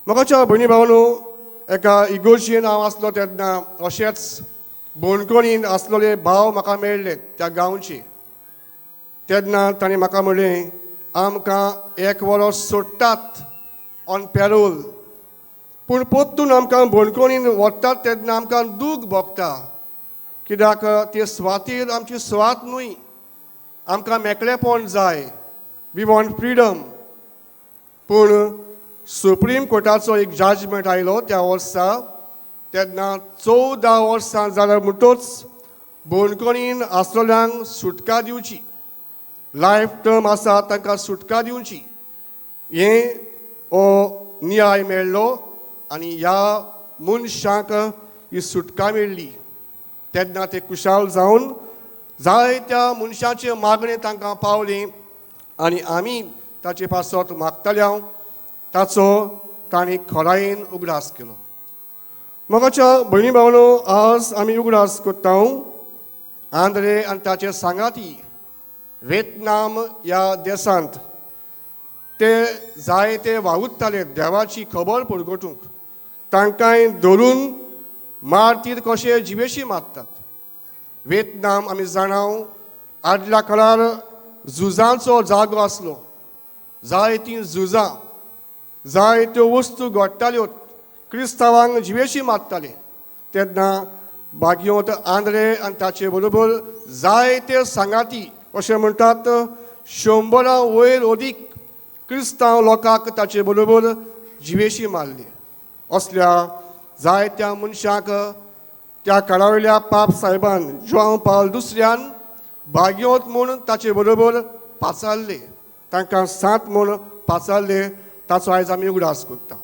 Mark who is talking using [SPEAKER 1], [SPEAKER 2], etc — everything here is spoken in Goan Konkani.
[SPEAKER 1] मोगाच्या भयणी भावांनो, एका इगोर्जेन हांव आसलो तेन्ना अशेंच बंदखणीन आसलेले भाव म्हाका मेळ्ळे त्या गांवचे. तेन्ना ताणें म्हाका म्हणलें, आमकां एक वरोस सोडटात ऑन पॅरोल, पूण परतून आमकां बंदखणीन व्हरतात तेन्ना आमकां दूख भोगता, कित्याक ते सुवातेर आमची सुवात न्हय. आमकां मेकळेपण जाय. We want freedom. पूण सुप्रीम कोर्टाचो एक जजमेंट आयलो त्या वर्सा. तेन्ना 14 वर्सां जाल्यार म्हणटोच बंदखणीन आसलेल्यांक सुटका दिवची, लायफ टर्म आसा तांकां सुटका दिवची, हें हो न्याय मेळ्ळो आनी ह्या मनशांक ही सुटका मेळ्ळी. तेन्ना ते खुशाल जावन जायत्या मनशाचे मागणें तांकां पावली आनी आमी ताचे पासत मागताले हांव, ताचो तांणी खोलायेन उगडास केलो. मोगाच्या भयणी भावनो, आज आमी उगडास करता आंद्रे आनी ताचे सांगाती. व्हिएतनाम ह्या देशांत ते जायते वावुरताले देवाची खबर परगटूंक. तांकांय धरून मार्तीर कशे जिवेशी मारतात. व्हिएतनाम आमी जाणाव, आदल्या काळार झुजांचो जागो आसलो. जायतीं झुजां, जायत्यो वस्तू घडटाल्यो, क्रिस्तांवांक जिवेशी मारताले. तेन्ना भाग्यवंत आंद्रे आनी ताचे बरोबर जायते सांगाती, अशें म्हणटात 100 वयर अदीक क्रिस्तांव लोकांक ताचे बरोबर जिवेशी मारले. असल्या जायत्या मनशांक त्या काळावयल्या पाप साहेबान, जुआंव पावल दुसऱ्यान, भाग्यवंत म्हूण ताचे बरोबर पाचारले, तांकां सांत म्हूण पाचारले. ताचो आयज आमी उगडास करता.